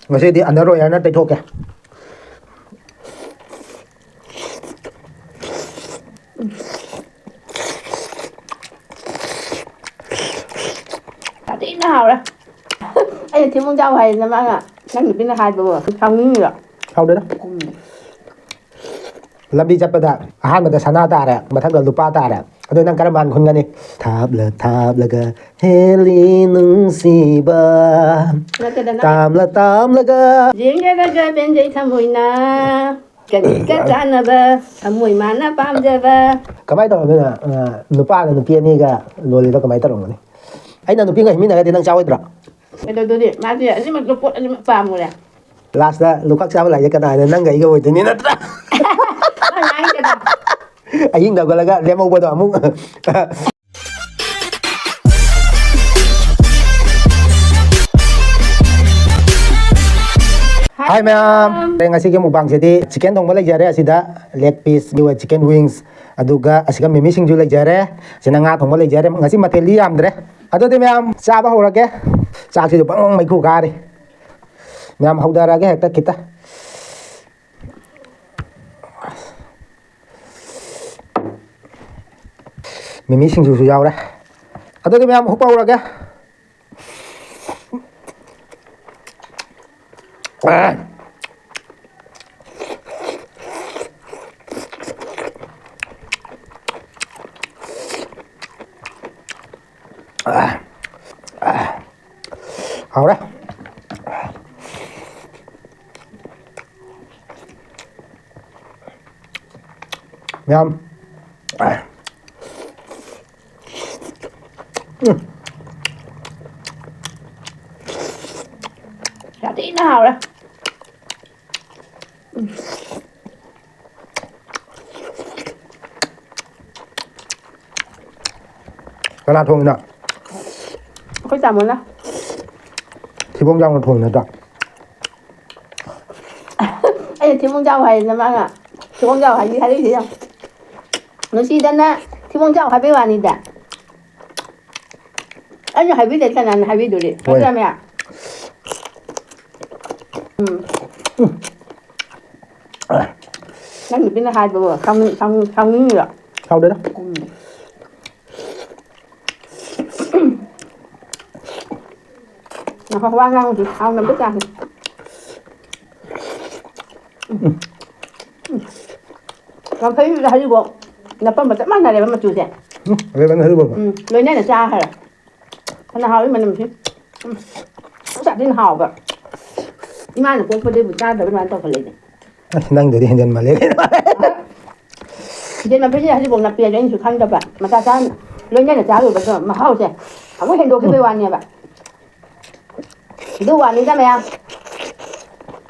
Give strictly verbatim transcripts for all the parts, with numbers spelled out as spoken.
ꯉꯁꯤꯗꯤ ꯑꯟꯗꯔ ꯋꯦꯌꯔꯅ ꯇꯩꯊꯣꯛꯀꯦ꯫ ꯌꯥꯝ ꯊꯤꯅ ꯍꯥꯎꯔꯦ꯫ ꯑꯩꯅ ꯊꯤꯕꯣꯡ ꯆꯥꯎ ꯍꯥꯏꯗꯅ ꯃꯥꯅ, ꯅꯪ ꯅꯨꯄꯤꯅ ꯍꯥꯏꯕꯕꯨ ꯁꯥꯎꯅꯤꯡꯉꯤꯔꯣ? ꯁꯥꯎꯗꯦꯗ꯫ ꯎꯝ꯫ ꯂꯝꯕꯤ ꯆꯠꯄꯗ ꯑꯍꯥꯟꯕꯗ ꯁꯅꯥ ꯇꯥꯔꯦ, ꯃꯊꯪꯗ ꯂꯨꯄꯥ ꯇꯥꯔꯦ꯫ ꯑꯗꯨ ꯅꯪ ꯀꯔꯝꯕ ꯍꯥꯟꯅ ꯈꯨꯟꯒꯅꯤ? ꯊꯥꯞꯂ ꯊꯥꯞꯂꯒ ꯍꯦꯜꯂꯤ ꯅꯨꯡꯁꯤꯕ꯫ ꯅꯠꯇꯦꯗ, ꯅꯪ ꯇꯥꯝꯂ ꯇꯥꯝꯂꯒ ꯌꯦꯡꯖꯔꯒ ꯄꯦꯟꯖꯩ ꯊꯃꯣꯏꯅ꯫ ꯀꯔꯤ ꯀ ꯆꯥꯟꯅꯕ? ꯊꯃꯣꯏ ꯃꯥꯅ ꯄꯥꯝꯖꯕ꯫ ꯀꯃꯥꯏꯅ ꯇꯧꯔꯒ, ꯑ, ꯅꯨꯄꯥꯒ ꯅꯨꯄꯤ ꯑꯅꯤꯒ ꯂꯣꯜꯂꯤꯗꯣ ꯀꯃꯥꯏꯅ ꯇꯧꯔꯝꯒꯅꯤ? ꯑꯩꯅ ꯅꯨꯄꯤꯒ ꯍꯤꯡꯃꯤꯟꯅꯔꯗꯤ ꯅꯪ ꯆꯥꯔꯣꯏꯗ꯭ꯔꯣ? ꯀꯩꯗꯧꯗꯣꯏꯅꯣ? ꯃꯥꯗꯤ ꯑꯅꯤꯃꯛꯇꯣ ꯄꯣꯠ ꯑꯅꯤꯃꯛ ꯄꯥꯝꯃꯨꯔꯦ꯫ ꯂꯥꯁꯇ ꯂꯨꯈꯥꯛ ꯆꯥꯕ ꯂꯥꯏꯁꯦ ꯀꯅꯥꯅ? ꯅꯪꯒ ꯑꯩꯒ ꯑꯣꯏꯗꯣꯏꯅꯤ ꯅꯠꯇ꯭ꯔꯥ? ꯅꯪ ꯉꯥꯡꯉꯤꯗꯅ꯫ ꯑꯍꯤꯡꯗ ꯍꯧꯒꯠꯂꯒ ꯂꯦꯝꯍꯧꯕꯗꯣ ꯑꯃꯨꯛ꯫ ꯍꯥꯏ ꯃꯌꯥꯝ, ꯉꯁꯤꯒꯤ ꯃꯨꯛꯕꯥꯡꯁꯤꯗꯤ ꯆꯤꯀꯦꯟ ꯊꯣꯡꯕ ꯂꯩꯖꯔꯦ, ꯑꯁꯤꯗ ꯂꯦꯒ ꯄꯤꯁ, ꯑꯗꯨꯒ ꯆꯤꯀꯦꯟ ꯋꯤꯡꯁ, ꯑꯗꯨꯒ ꯑꯁꯤꯒ ꯃꯤꯃꯤ ꯁꯤꯡꯖꯨ ꯂꯩꯖꯔꯦ, ꯑꯁꯤꯅ ꯉꯥ ꯊꯣꯡꯕ ꯂꯩꯖꯔꯦ꯫ ꯉꯁꯤ ꯃꯊꯦꯜꯗꯤ ꯌꯥꯝꯗ꯭ꯔꯦ꯫ ꯑꯗꯨꯗꯤ ꯃꯌꯥꯝ ꯆꯥꯕ ꯍꯧꯔꯒꯦ꯫ ꯆꯥꯛꯁꯤꯁꯨ ꯕꯪ ꯕꯪ ꯃꯩꯈꯨ ꯀꯥꯔꯤ꯫ ꯃꯌꯥꯝ ꯍꯧꯗꯔꯒꯦ ꯍꯦꯛꯇ ꯈꯤꯇ꯫ ꯃꯤꯃꯤ ꯁꯤꯡꯖꯨꯁꯨ ꯌꯥꯎꯔꯦ꯫ ꯑꯗꯨꯗꯤ ꯃꯌꯥꯝ ꯍꯨꯞꯄ ꯍꯧꯔꯒꯦ꯫ ꯍꯥꯎꯔꯦ꯫ ꯃꯌꯥꯝ꯫ ꯎꯝ꯫ ꯌꯥꯝ ꯊꯤꯅ ꯍꯥꯎꯔꯦ꯫ ꯀꯅꯥ ꯊꯣꯡꯉꯤꯅꯣ? ꯑꯩꯈꯣꯏ ꯇꯥꯃꯣꯅ꯫ ꯊꯤꯕꯣꯡ ꯆꯥꯎꯅ ꯊꯣꯡꯉꯤ ꯅꯠꯇ꯭ꯔꯣ? ꯑꯩꯅ ꯊꯤꯕꯣꯡ ꯆꯥꯎ ꯍꯥꯏꯗꯅ ꯃꯥꯅ ꯊꯤꯕꯣꯡ ꯆꯥꯎ ꯍꯥꯏꯕꯤ ꯍꯥꯏꯔꯛꯏꯁꯦ ꯌꯦꯡꯉꯨ꯫ ꯅꯨꯡꯁꯤꯗꯅ ꯊꯤꯕꯣꯡ ꯆꯥꯎ ꯍꯥꯏꯕꯩ ꯋꯥꯅꯤꯗ꯫ ꯑꯩꯅ ꯍꯥꯏꯕꯤꯗ꯭ꯔꯗꯤ ꯀꯅꯥꯅ ꯍꯥꯏꯕꯤꯗꯣꯔꯤ? ꯍꯣꯏ꯫ ꯅꯠꯇ꯭ꯔꯥ ꯃꯌꯥꯝ? ꯎꯝ꯫ ꯅꯪ ꯅꯨꯄꯤꯅ ꯍꯥꯏꯕꯕꯨ ꯁꯥꯎꯅꯤꯡ-, ꯁꯥꯎꯅꯤꯡ-, ꯁꯥꯎꯅꯤꯡꯉꯤꯔꯣ? ꯁꯥꯎꯗꯦꯗ꯫ ꯎꯝ꯫ ꯉꯥꯏꯈꯣ, ꯋꯥ ꯉꯥꯡꯉꯨꯁꯤ꯫ ꯍꯥꯎꯅ ꯑꯝꯇ ꯆꯥꯁꯤ꯫ ꯎꯝ꯫ ꯎꯝ꯫ ꯌꯥꯡꯈꯩꯒ ꯍꯔꯤꯕꯣꯞ ꯅꯞꯄꯝꯕ ꯆꯞ ꯃꯥꯟꯅꯔꯦꯕ ꯃꯆꯨꯁꯦ꯫ ꯎꯝ, ꯑꯗꯨ ꯅꯪ ꯍꯔꯤꯕꯣꯞ꯫ ꯎꯝ, ꯂꯣꯏꯅꯅ ꯆꯥꯈ꯭ꯔꯦ꯫ ꯐꯅ ꯍꯥꯎꯏ ꯃꯅꯝꯁꯤ꯫ ꯎꯝ, ꯌꯥꯝ ꯁꯥꯊꯤꯅ ꯍꯥꯎꯕ꯫ ꯏꯃꯥꯅ ꯄꯣꯛꯄꯗꯩꯕꯨ ꯆꯥꯗꯕ ꯑꯗꯨꯃꯥꯏꯅ ꯇꯧꯈꯠꯂꯛꯏꯅꯦ꯫ ꯑꯁ, ꯅꯪꯗꯨꯗꯤ ꯍꯦꯟꯖꯟꯃꯜꯂꯦ ꯀꯩꯅꯣ꯫ ꯌꯦꯟ ꯃꯄꯤꯁꯦ ꯍꯧꯖꯤꯛꯐꯥꯎ ꯅꯞꯄꯤ ꯍꯥꯏꯁꯦ ꯑꯩꯅꯁꯨ ꯈꯪꯗꯕ꯫ ꯃꯆꯥ ꯆꯥ ꯂꯣꯏꯅꯅ ꯆꯥꯔꯨꯕꯗꯣ ꯃꯍꯥꯎꯁꯦ ꯑꯃꯨꯛ ꯍꯦꯟꯗꯣꯛꯈꯤꯕꯩ ꯋꯥꯅꯦꯕ꯫ ꯑꯗꯨ ꯋꯥꯅꯤꯗ ꯃꯌꯥꯝ꯫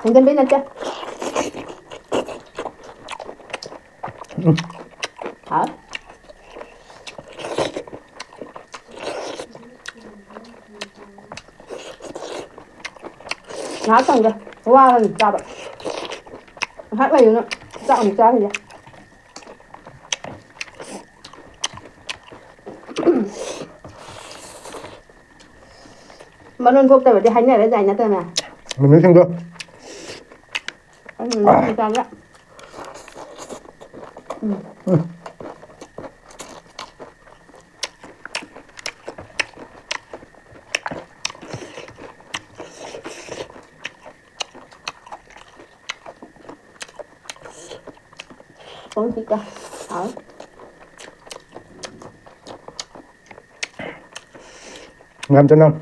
ꯍꯦꯟꯖꯟꯕꯩ ꯅꯠꯇꯦ꯫ ꯎꯝ꯫ ꯍꯥꯎ꯫ ꯉꯥꯏꯍꯥꯛ ꯇꯪꯒꯦ꯫ ꯋꯥꯔꯅꯤ ꯆꯥꯕ꯫ ꯉꯥꯏꯍꯥꯛ ꯂꯩꯌꯨꯅ ꯆꯥꯛ ꯑꯃꯨꯛ ꯆꯥꯈꯤꯒꯦ꯫ ꯃꯔꯣꯟ ꯊꯣꯛꯇꯕꯗꯤ ꯍꯥꯏꯅꯔ ꯌꯥꯏ ꯅꯠꯇ꯭ꯔꯅꯦ? ꯃꯤꯃꯤꯁꯤꯡꯗꯣ꯫ ꯑꯩꯅ ꯃꯤꯃꯤ ꯆꯥꯒꯦ꯫ ꯎꯝ꯫ ꯎꯝ꯫ ꯊꯣꯡ ꯊꯤꯛꯀ ꯍꯥꯎ꯫ ꯌꯥꯝ ꯆꯅꯝ꯫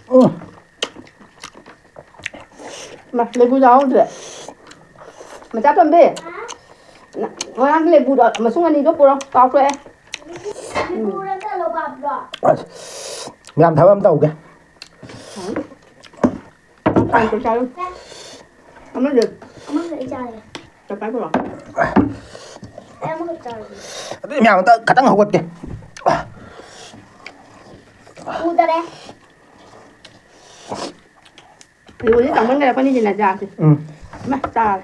ꯎꯝ꯫ ꯃꯥ, ꯂꯩꯕꯨ ꯆꯥꯍꯧꯗ꯭ꯔꯦ꯫ ꯃꯆꯥ ꯇꯣꯝꯕꯤ, ꯅ-, ꯉꯔꯥꯡꯒꯤ ꯂꯩꯕꯨꯗꯣ ꯃꯁꯨꯡ ꯑꯅꯤꯗꯣ ꯄꯨꯔꯛꯑꯣ, ꯀꯥꯎꯊꯣꯛꯑꯦ꯫ ꯎꯝ꯫ ꯑꯁ, ꯃꯌꯥꯝ ꯊꯕꯛ ꯑꯃ ꯇꯧꯒꯦ꯫ ꯍꯥꯎ꯫ ꯇꯪꯈꯥꯏ ꯆꯥꯔꯨ꯫ ꯑꯃꯗꯤ ꯑꯃꯗꯤ ꯑꯩ ꯆꯥꯔꯦ꯫ ꯇꯪꯈꯥꯏ ꯄꯨꯔꯛꯑꯣ꯫ ꯑꯩ ꯑꯃꯈꯛ ꯆꯥꯔꯒꯦ꯫ ꯑꯗꯨꯗꯤ ꯃꯌꯥꯝ ꯑꯝꯇ ꯈꯇꯪ ꯍꯧꯒꯠꯀꯦ꯫ ꯎꯗꯔꯦ꯫ ꯂꯣꯏꯔꯦ, ꯆꯥꯎꯃꯟꯈꯔꯦ, ꯑꯩꯈꯣꯏꯅꯤꯁꯤꯅ ꯆꯥꯁꯦ꯫ ꯎꯝ꯫ ꯏꯃꯥ, ꯆꯥꯔꯦ꯫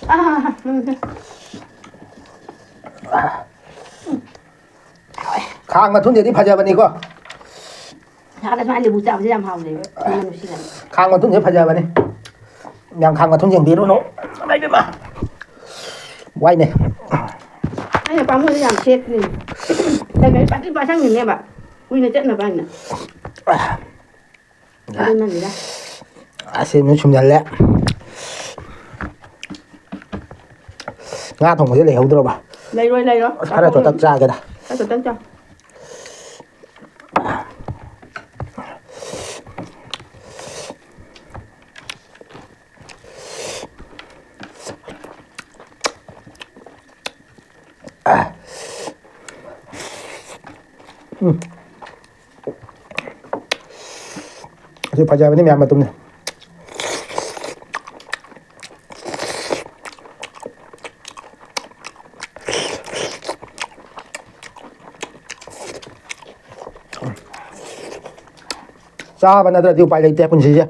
ꯑꯥ, ꯎꯝ꯫ ꯈꯥꯡ ꯃꯊꯨꯟꯁꯤꯗꯤ ꯐꯖꯕꯅꯤꯀꯣ꯫ ꯁꯥꯒ ꯁꯨꯃꯥꯏꯅ ꯂꯦꯕꯨ ꯆꯥꯕꯁꯦ ꯌꯥꯝ ꯍꯥꯎꯖꯩꯕ꯫ ꯃꯅꯝ ꯅꯨꯡꯁꯤꯗꯅ꯫ ꯈꯥꯡ ꯃꯊꯨꯟꯁꯦ ꯐꯖꯕꯅꯤ꯫ ꯌꯥꯝ ꯈꯥꯡ ꯃꯊꯨꯟ ꯌꯦꯡꯕꯤꯔꯨꯅꯨ꯫ ꯏꯃꯥꯏ ꯄꯦꯝꯃ꯫ ꯋꯥꯏꯅꯦ꯫ ꯑꯩꯅ ꯄꯥꯝꯃꯨꯗ ꯌꯥꯝ ꯁꯦꯠꯈ꯭ꯔꯤꯅꯦ꯫ ꯀꯩꯅꯣ ꯄꯥꯛꯆꯤꯟ ꯄꯥꯁꯪꯉꯤꯅꯦꯕ꯫ ꯀꯨꯏꯅ ꯆꯠꯅꯕ ꯍꯥꯏꯅ꯫ ꯑꯗꯨꯅꯅꯤꯗ꯫ ꯑꯁꯤ ꯅꯣꯏ ꯁꯨꯝꯖꯜꯂꯦ꯫ ꯉꯥ ꯊꯣꯡꯕꯁꯦ ꯂꯩꯍꯧꯗ꯭ꯔꯕ? ꯂꯩꯔꯣꯏ, ꯂꯩꯔꯣꯏ꯫ ꯑꯁ, ꯈꯔ ꯆꯣꯠꯇꯛ ꯆꯥꯒꯦꯗ꯫ ꯈꯔ ꯆꯣꯠꯇꯛ ꯆꯥꯎ꯫ ꯎꯝ꯫ ꯑꯗꯨ ꯐꯖꯕꯅꯤ ꯃꯌꯥꯝ ꯃꯇꯨꯝꯅꯤ꯫ ꯆꯥꯕ ꯅꯠꯇ꯭ꯔꯗꯤ ꯎꯄꯥꯏ ꯂꯩꯇꯦ ꯄꯨꯟꯁꯤꯁꯦ꯫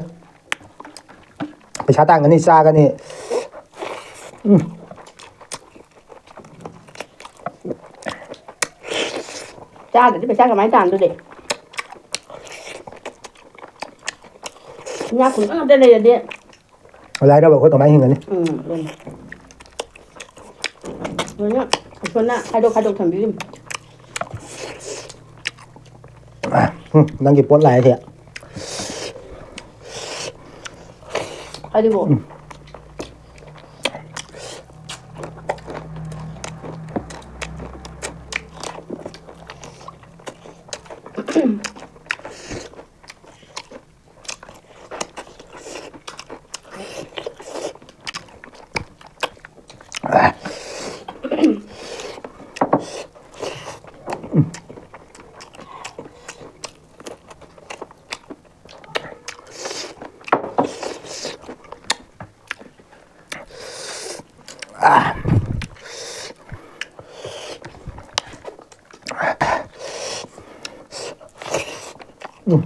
ꯄꯩꯁꯥ ꯇꯥꯟꯒꯅꯤ, ꯆꯥꯒꯅꯤ꯫ ꯎꯝ꯫ ꯆꯥꯗ꯭ꯔꯗꯤ ꯄꯩꯁꯥ ꯀꯃꯥꯏꯅ ꯇꯥꯟꯗꯣꯔꯤ? ꯏꯅꯥꯛ ꯈꯨꯟꯕ ꯉꯥꯛꯇ ꯂꯩꯔꯗꯤ꯫ ꯂꯥꯏꯔꯕ ꯑꯩꯈꯣꯏ ꯀꯃꯥꯏꯅ ꯍꯤꯡꯒꯅꯤ? ꯎꯝ, ꯑꯗꯨꯅꯤ꯫ ꯂꯣꯏꯅ ꯏꯁꯣꯔꯅ ꯈꯥꯏꯗꯣꯛ ꯈꯥꯏꯗꯣꯛ ꯊꯝꯕꯤꯔꯤꯅꯤ꯫ ꯎꯝ, ꯅꯪꯒꯤ ꯄꯣꯠ ꯂꯥꯛꯑꯦ ꯁꯦ꯫ ꯀꯔꯤꯕꯣ? ꯎꯝ꯫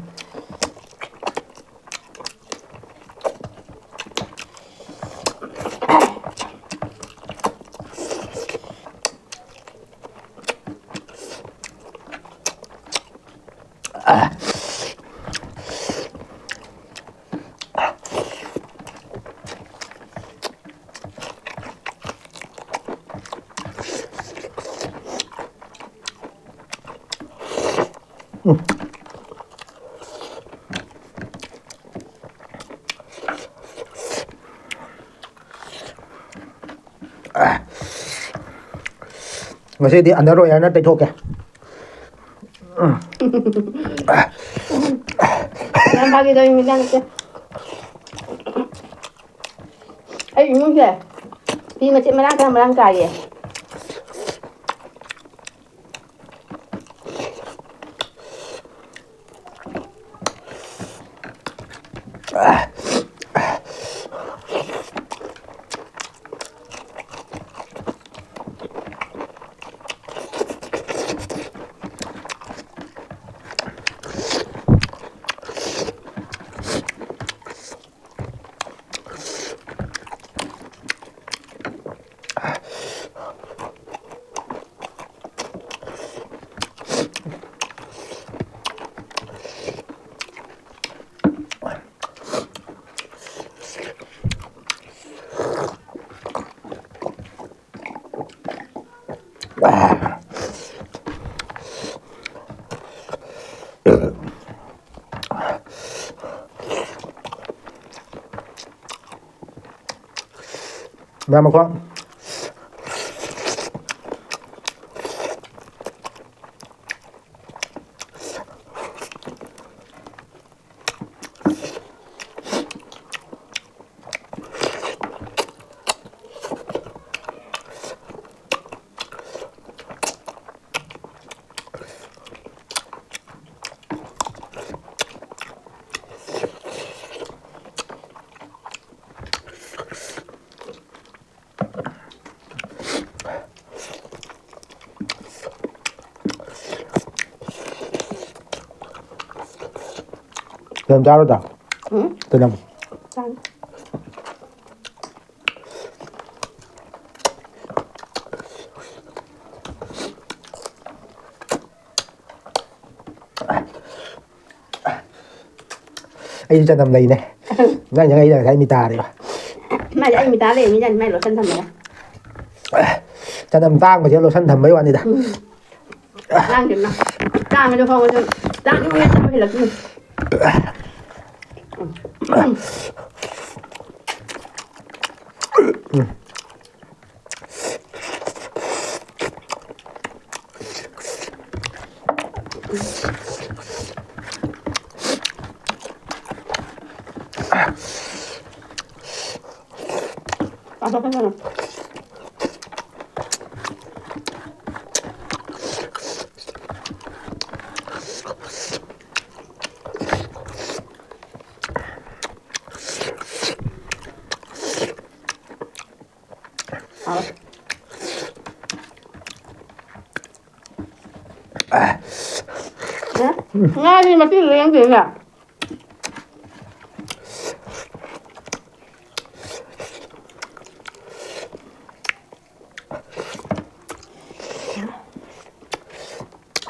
ꯉꯁꯤꯗꯤ ꯑꯟꯗꯔ ꯋꯦꯌꯔꯅ ꯇꯩꯊꯣꯛꯀꯦ꯫ ꯌꯥꯝ ꯐꯥꯒꯤ ꯇꯧꯔꯤꯃꯤ, ꯏꯆꯥ ꯅꯠꯇꯦ꯫ ꯑꯩ ꯏꯃꯨꯡꯁꯦ ꯐꯤ ꯃꯆꯦꯠ ꯃꯔꯥꯡ ꯈꯔ ꯃꯔꯥꯡ ꯀꯥꯏꯌꯦ꯫ ꯃꯌꯥꯝ ꯃꯈꯣꯡ꯫ ꯀꯩꯅꯣꯝ ꯆꯥꯔꯣꯏꯗ꯭ꯔꯣ? ꯎꯝ? ꯀꯩꯅꯣꯝ? ꯆꯥꯅꯤ꯫ ꯑꯩꯁꯨ ꯆꯅꯝ ꯂꯩꯅꯦ꯫ ꯅꯪ ꯅꯪ ꯑꯩꯅ ꯉꯁꯥꯏ ꯃꯤꯇꯥꯔꯦꯕ꯫ ꯃꯥꯗꯤ ꯑꯩ ꯃꯤꯇꯥ ꯂꯩꯔꯝꯃꯤ ꯖꯥꯠꯅꯤ, ꯃꯥꯏ ꯂꯣꯁꯟ ꯊꯝꯃꯒ꯫ ꯆꯅꯝ ꯇꯥꯡꯕꯁꯦ ꯂꯣꯁꯟ ꯊꯝꯕꯩ ꯋꯥꯅꯤꯗ꯫ ꯎꯝ꯫ ꯇꯥꯡꯗꯦ ꯏꯃꯥ꯫ ꯇꯥꯡꯉꯁꯨ ꯍꯣꯡꯉꯁꯨ ꯇꯥꯡꯅꯤꯡꯕ ꯆꯥꯕ ꯍꯦꯜꯂꯛꯇꯣꯏꯅꯤ꯫ ꯉꯥꯗꯤ ꯃꯆꯤꯟ ꯂꯦꯡꯗꯦꯅꯦ꯫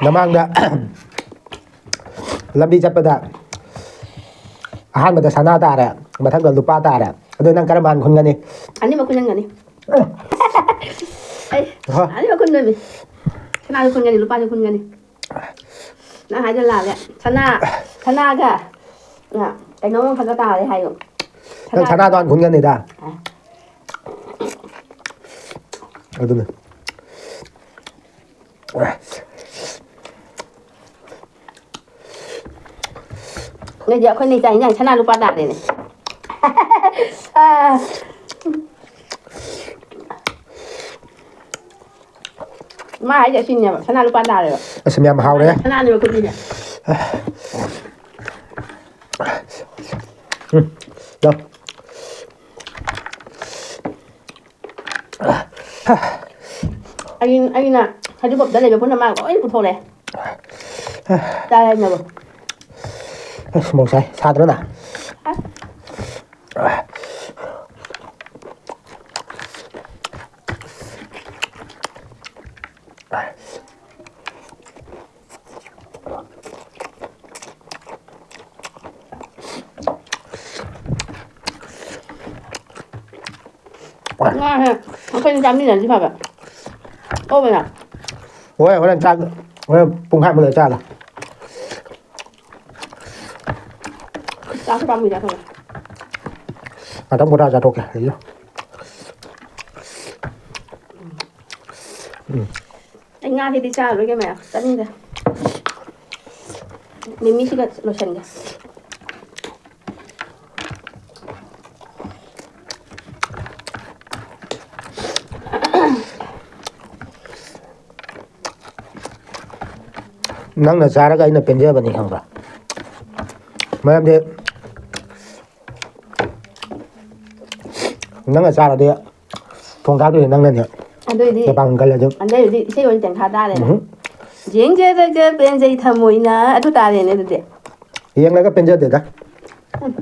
ꯃꯃꯥꯡꯗ ꯂꯝꯕꯤ ꯆꯠꯄꯗ ꯑꯍꯥꯟꯕꯗ ꯁꯅꯥ ꯇꯥꯔꯦ, ꯃꯊꯪꯗ ꯂꯨꯄꯥ ꯇꯥꯔꯦ꯫ ꯑꯗꯨ ꯅꯪ ꯀꯔꯝꯕ ꯍꯥꯟꯅ ꯈꯨꯟꯒꯅꯤ? ꯑꯅꯤꯃꯛ ꯈꯨꯟꯒꯅꯤ꯫ ꯑꯦ꯫ ꯑꯩ ꯍꯣꯏ꯫ ꯑꯅꯤꯃꯛ ꯈꯨꯟꯗꯣꯏꯅꯤ꯫ ꯁꯅꯥꯁꯨ ꯈꯨꯟꯒꯅꯤ, ꯂꯨꯄꯥꯁꯨ ꯈꯨꯟꯒꯅꯤ꯫ ꯅꯪ ꯍꯥꯏꯗꯣ ꯂꯥꯜꯂꯦ꯫ ꯁꯅꯥ, ꯁꯅꯥꯒ, ꯑ, ꯀꯩꯅꯣꯝ ꯈꯛꯇ ꯇꯥꯔꯦ ꯍꯥꯏꯌꯣ꯫ ꯅꯪ ꯁꯅꯥ ꯁꯅꯥꯗꯣ ꯍꯥꯟꯅ ꯈꯨꯟꯒꯅꯤꯗ꯫ ꯑ꯫ ꯑꯗꯨꯅꯦ꯫ ꯅꯣꯏꯗꯤ ꯑꯩꯈꯣꯏꯅ ꯆꯥꯛ ꯏꯟꯖꯥꯡ ꯁꯅꯥ ꯂꯨꯄꯥ ꯇꯥꯔꯦꯅꯦ꯫ ꯑ꯫ ꯃꯥ ꯍꯥꯏꯁꯦ ꯑꯁꯤꯅꯦꯕ, ꯁꯅꯥ ꯂꯨꯄꯥ ꯇꯥꯔꯦꯕ꯫ ꯑꯁ, ꯃꯌꯥꯝ ꯍꯥꯎꯔꯦ꯫ ꯁꯅꯥꯅꯦꯕ ꯈꯨꯠꯅꯤꯁꯦ꯫ ꯎꯝ, ꯂꯥꯎ꯫ ꯑꯩ, ꯑꯩꯅ ꯍꯩꯖꯤꯡꯄꯣꯠꯇ ꯂꯩꯕ ꯄꯨꯝꯅꯃꯛ ꯂꯣꯏ ꯄꯨꯊꯣꯛꯂꯦ꯫ ꯆꯥ ꯌꯥꯏꯅꯕ꯫ ꯑꯁ, ꯃꯣꯔꯣꯛ ꯁꯥꯏ꯫ ꯁꯥꯗ꯭ꯔꯣ ꯅꯪ? ꯑꯁ꯫ ꯑꯩꯈꯣꯏꯅ ꯆꯥꯃꯤꯟꯅꯔꯗꯤ ꯐꯕ꯫ ꯑꯣꯕꯅ꯫ ꯍꯣꯏ, ꯍꯣꯔꯦꯟ ꯆꯥ-, ꯍꯣꯔꯦꯟ ꯄꯨꯡꯈꯥꯏꯃꯨꯛ ꯂꯩꯔ ꯆꯥꯒꯦ꯫ ꯆꯥꯁꯨ ꯄꯥꯝꯃꯨꯏꯗ ꯑꯩꯈꯣꯏꯅ꯫ ꯉꯥꯛꯇꯪ ꯄꯣꯊꯥ ꯆꯥꯊꯣꯛꯀꯦ꯫ ꯎꯝ꯫ ꯑꯩ ꯉꯥꯁꯤꯗꯤ ꯆꯥꯔꯔꯣꯏꯒꯦ ꯃꯌꯥꯝ, ꯆꯥꯅꯤꯡꯗꯦ꯫ ꯃꯤꯃꯤꯁꯤꯒ ꯂꯣꯏꯁꯟꯒꯦ꯫ ꯅꯪꯅ ꯆꯥꯔꯒ ꯑꯩꯅ ꯄꯦꯟꯖꯕꯅꯤ ꯈꯪꯕ꯭ꯔꯥ? ꯃꯔꯝꯗꯤ ꯅꯪꯅ ꯆꯥꯔꯗꯤ ꯊꯣꯡ ꯊꯥꯛꯇꯣꯏꯁꯦ ꯅꯪꯅꯅꯦ꯫ ꯑꯗꯨꯏꯗꯤ ꯃꯄꯥꯡꯒꯜ ꯀꯜꯂꯗꯤ꯫ ꯑꯗꯨꯏꯗꯤ ꯏꯁꯩ ꯑꯣꯏꯅ ꯇꯦꯡꯊꯥ ꯇꯥꯔꯦꯅꯦ꯫ ꯎꯝꯍꯨꯝ꯫ ꯌꯦꯡꯖꯔꯒ ꯄꯦꯟꯖꯩ ꯊꯃꯣꯏꯅ ꯑꯗꯨ ꯇꯥꯔꯦꯅꯦ ꯑꯗꯨꯗꯤ꯫ ꯌꯦꯡꯂꯒ ꯄꯦꯟꯖꯗꯦꯗ꯫ ꯎꯝ꯫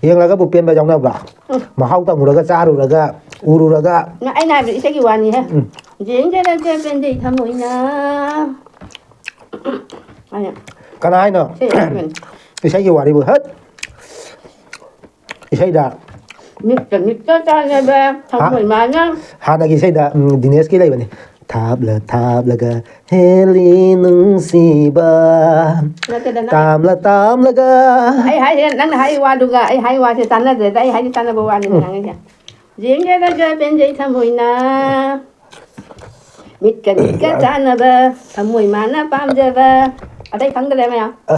ꯌꯦꯡꯂꯒꯕꯨ ꯄꯦꯟꯕ ꯌꯥꯎꯅꯕ꯭ꯔꯥ? ꯎꯝ꯫ ꯃꯍꯥꯎ ꯇꯪꯉꯨꯔꯒ, ꯆꯥꯔꯨꯔꯒ, ꯎꯔꯨꯔꯒ꯫ ꯅ-, ꯑꯩꯅ ꯍꯥꯏꯕꯗꯤ ꯏꯁꯩꯒꯤ ꯋꯥꯅꯤꯍꯦ꯫ ꯎꯝ꯫ ꯌꯦꯡꯖꯔꯒ ꯄꯦꯟꯖꯩ ꯊꯃꯣꯏꯅ꯫ ꯑꯩꯅ ꯀꯅꯥ ꯍꯥꯏꯅꯣ? ꯏꯁꯩ ꯍꯥꯏꯈꯤꯕꯅꯤ꯫ ꯏꯁꯩꯒꯤ ꯋꯥꯔꯤꯕꯨ ꯍꯠ! ꯏꯁꯩꯗ꯫ ꯃꯤꯠꯀ ꯃꯤꯠꯀ ꯆꯥꯟꯅꯕ ꯍꯥ? ꯊꯃꯣꯏ ꯃꯥꯅ꯫ ꯍꯥꯟꯅꯒꯤ ꯏꯁꯩꯗ, ꯎꯝ, ꯗꯤꯅꯦꯁꯀꯤ ꯂꯩꯕꯅꯤ꯫ "ꯊꯥꯞꯂ ꯊꯥꯞꯂꯒ ꯍꯦꯜꯂꯤ ꯅꯨꯡꯁꯤꯕ꯫ ꯅꯠꯇꯦꯗꯅ꯫ ꯇꯥꯝꯂ ꯇꯥꯝꯂꯒ" ꯑꯩ ꯍꯥꯏꯁꯦ, ꯅꯪꯅ ꯍꯥꯏ ꯋꯥꯗꯨꯒ ꯑꯩ ꯍꯥꯏ ꯋꯥꯁꯦ ꯆꯥꯟꯅꯗ꯭ꯔꯦꯗ꯫ ꯑꯩ ꯍꯥꯏꯁꯦ ꯆꯥꯟꯅꯕ ꯋꯥꯅꯤ ꯎꯝ꯫ ꯉꯥꯡꯉꯤꯁꯦ꯫ ꯌꯦꯡꯖꯔꯒ ꯄꯦꯟꯖꯩ ꯊꯃꯣꯏꯅ꯫ ꯃꯤꯠꯀ ꯃꯤꯠꯀ ꯆꯥꯟꯅꯕ, ꯊꯃꯣꯏ ꯃꯥꯅ ꯄꯥꯝꯖꯕ꯫ ꯑꯇꯩ ꯈꯪꯗ꯭ꯔꯦ ꯃꯌꯥꯝ꯫ ꯑ꯫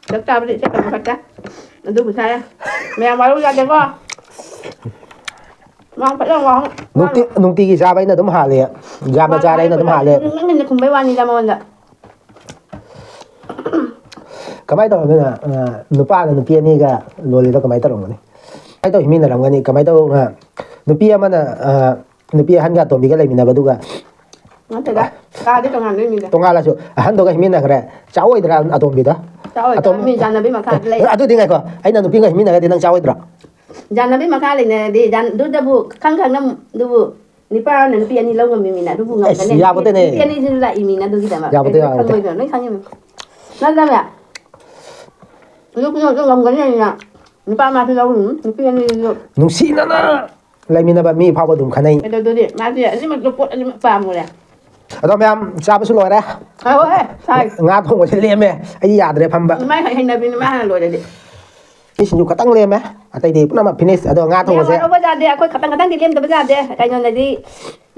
ꯆꯥꯛ ꯆꯥꯕꯗꯤ ꯏꯁꯩ ꯇꯝꯕ ꯈꯛꯇ꯫ ꯑꯗꯨꯕꯨ ꯁꯥꯏ꯫ ꯃꯌꯥꯝ ꯋꯥꯔꯧ ꯌꯥꯗꯦꯀꯣ꯫ ꯃꯥ ꯐꯖꯅ ꯋꯥꯍꯪ ꯅꯨꯡꯇꯤ-, ꯅꯨꯡꯇꯤꯒꯤ ꯆꯥꯕ ꯑꯩꯅ ꯑꯗꯨꯝ ꯍꯥꯜꯂꯦ꯫ ꯌꯥꯝꯅ ꯃꯥꯅ ꯆꯥꯔꯦ ꯑꯩꯅ ꯑꯗꯨꯝ ꯍꯥꯏꯕ ꯍꯥꯜꯂꯦ꯫ ꯅꯪ ꯍꯦꯟꯅ ꯈꯨꯝꯕꯩ ꯋꯥꯅꯤꯗ ꯃꯉꯣꯟꯗ꯫ ꯀꯃꯥꯏꯅ ꯇꯧꯔꯒꯅ, ꯑ, ꯅꯨꯄꯥꯅ ꯅꯨꯄꯤ ꯑꯅꯤꯒ ꯂꯣꯜꯂꯤꯗꯣ ꯀꯃꯥꯏꯅ ꯇꯧꯔꯝꯒꯅꯤ? ꯀꯃꯥꯏꯅ ꯇꯧ ꯍꯤꯡꯃꯤꯟꯅꯔꯝꯒꯅꯤ? ꯀꯃꯥꯏꯅ ꯇꯧꯅ ꯅꯨꯄꯤ ꯑꯃꯅ, ꯑ, ꯅꯨꯄꯤ ꯑꯍꯟꯒ ꯑꯇꯣꯝꯕꯤꯒ ꯂꯩꯃꯤꯟꯅꯕꯗꯨꯒ? ꯅꯠꯇꯦꯗ, ꯀꯥꯗꯤ ꯇꯣꯉꯥꯟꯗꯣꯏꯅꯤꯗ꯫ ꯇꯣꯉꯥꯜꯂꯁꯨ ꯑꯍꯟꯗꯨꯒ ꯍꯤꯡꯃꯤꯟꯅꯈ꯭ꯔꯦ, ꯆꯥꯎ ꯑꯣꯏꯗ꯭ꯔꯥ ꯑꯇꯣꯝꯕꯤꯗꯣ? ꯆꯥꯎ ꯑꯣꯏꯗ꯭ꯔꯥ? ꯑꯇꯣꯝ-, ꯃꯤ ꯌꯥꯅꯕꯤ ꯃꯈꯥꯗ ꯂꯩ꯫ ꯑꯦ, ꯑꯗꯨꯗꯤ ꯉꯥꯏꯈꯣ, ꯑꯩꯅ ꯅꯨꯄꯤꯒ ꯍꯤꯡꯃꯤꯟꯅꯔꯗꯤ ꯅꯪ ꯆꯥꯎ ꯑꯣꯏꯗ꯭ꯔꯣ? ꯌꯥꯅꯕꯤ ꯃꯈꯥ ꯂꯩꯅꯔꯗꯤ, ꯌꯥꯟ-, ꯑꯗꯨꯗꯕꯨ ꯈꯪ ꯈꯪꯅ ꯑꯗꯨꯕꯨ ꯅꯨꯄꯥ ꯑꯃꯅ ꯅꯨꯄꯤ ꯑꯅꯤ ꯂꯧ ꯉꯝꯃꯤ ꯃꯤꯅ ꯑꯗꯨꯕꯨ ꯑꯩꯁ, ꯉꯝꯒꯅꯤ꯫ ꯌꯥꯕ ꯅꯠꯇꯦꯅꯦ꯫ ꯅꯨꯄꯤ ꯑꯅꯤꯁꯤꯁꯨ ꯂꯥꯛꯏ ꯃꯤꯅ ꯑꯗꯨꯒꯤꯗꯃꯛ꯫ ꯌꯥꯕ ꯅꯠꯇꯦ, ꯀꯩꯁꯨ ꯌꯥꯕ ꯅꯠꯇꯦ꯫ ꯈꯪꯉꯣꯏꯗ꯭ꯔꯣ? ꯂꯣꯏ ꯈꯪꯉꯤ ꯃꯤ꯫ ꯅꯠꯇ꯭ꯔꯅꯦ? ꯅꯨꯄꯤꯅꯁꯨ ꯉꯝꯒꯅꯤ ꯍꯥꯏꯅ ꯅꯨꯄꯥ ꯃꯥꯁꯨ ꯂꯧꯔꯨꯅꯨ, ꯅꯨꯄꯤ ꯑꯅꯤꯗꯨꯁꯨ꯫ ꯅꯨꯡꯁꯤꯅꯅ ꯂꯩꯃꯤꯟꯅꯕ ꯃꯤ ꯐꯥꯎꯕ ꯑꯗꯨꯝ ꯈꯟꯅꯩ꯫ ꯀꯩꯗꯧꯗꯣꯔꯤ? ꯃꯥꯗꯤ ꯑꯅꯤꯃꯛꯇꯣ ꯄꯣꯠ ꯑꯅꯤꯃꯛ ꯄꯥꯝꯃꯨꯔꯦ꯫ ꯑꯗꯣ ꯃꯌꯥꯝ ꯆꯥꯕꯁꯨ ꯂꯣꯏꯔꯦ꯫ ꯍꯣꯏ, ꯍꯣꯏ, ꯁꯥꯏ꯫ ꯉꯥ ꯊꯣꯡꯕꯁꯦ ꯂꯦꯝꯃꯦ, ꯑꯩ ꯌꯥꯗ꯭ꯔꯦ ꯐꯝꯕ꯫ ꯃꯥꯏ ꯍꯩꯅꯕꯤꯅꯤ, ꯃꯥ ꯍꯥꯟꯅ ꯂꯣꯏꯔꯗꯤ꯫ ꯁꯤꯡꯖꯨ ꯈꯇꯪ ꯂꯦꯝꯃꯦ, ꯑꯇꯩꯗꯤ ꯄꯨꯝꯅꯃꯛ ꯐꯤꯅꯤꯁ꯫ ꯑꯗꯣ ꯉꯥ ꯃꯌꯥꯝ ꯊꯣꯡꯕꯁꯦ ꯋꯥꯔꯧꯕ ꯌꯥꯗꯦ, ꯑꯩꯈꯣꯏ ꯈꯇꯪ ꯈꯇꯪꯗꯤ ꯂꯦꯝꯗꯕ ꯌꯥꯗꯦ꯫ ꯀꯩꯅꯣꯅꯗꯤ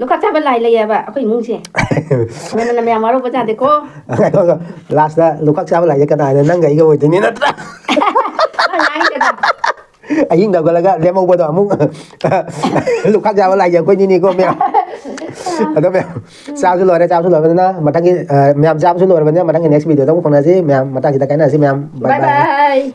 ꯂꯨꯈꯥꯛ ꯆꯥꯕ ꯂꯥꯏ ꯂꯩꯌꯦꯕ ꯑꯩꯈꯣꯏ ꯏꯃꯨꯡꯁꯦ꯫ ꯑꯗꯨꯅ ꯃꯌꯥꯝ ꯋꯥꯔꯧꯕ ꯌꯥꯗꯦꯀꯣ꯫ ꯂꯥꯁꯇ ꯂꯨꯈꯥꯛ ꯆꯥꯕ ꯂꯥꯏꯁꯦ ꯀꯅꯥ ꯍꯥꯏꯅꯣ? ꯅꯪꯒ ꯑꯩꯒ ꯑꯣꯏꯗꯣꯏꯅꯤ ꯅꯠꯇ꯭ꯔꯥ? ꯃꯥ ꯉꯥꯡꯉꯤꯗꯅ꯫ ꯑꯍꯤꯡꯗ ꯍꯧꯒꯠꯂꯒ ꯂꯦꯝꯍꯧꯕꯗꯣ ꯑꯃꯨꯛ ꯂꯨꯈꯥꯛ ꯆꯥꯕ ꯂꯥꯏꯁꯦ ꯑꯩꯈꯣꯏꯅꯤꯅꯤꯀꯣ ꯃꯌꯥꯝ꯫ ꯑꯗꯣ ꯃꯌꯥꯝ ꯆꯥꯕꯁꯨ ꯂꯣꯏꯔꯦ, ꯆꯥꯕꯁꯨ ꯂꯣꯏꯔꯕꯅꯤꯅ ꯃꯊꯪꯒꯤ ꯑ, ꯃꯌꯥꯝ ꯆꯥꯕꯁꯨ ꯂꯣꯏꯔꯕꯅꯤꯅ ꯃꯊꯪꯒꯤ ꯅꯦꯛꯁ ꯚꯤꯗꯤꯑꯣꯗ ꯑꯃꯨꯛ ꯐꯪꯅꯁꯤ ꯃꯌꯥꯝ꯫ ꯃꯇꯥꯡꯁꯤꯗ ꯀꯥꯏꯅꯔꯁꯤ ꯃꯌꯥꯝ꯫ ꯕꯥꯏ ꯕꯥꯏ ꯕꯥꯏ꯫ ꯕꯥꯏ꯫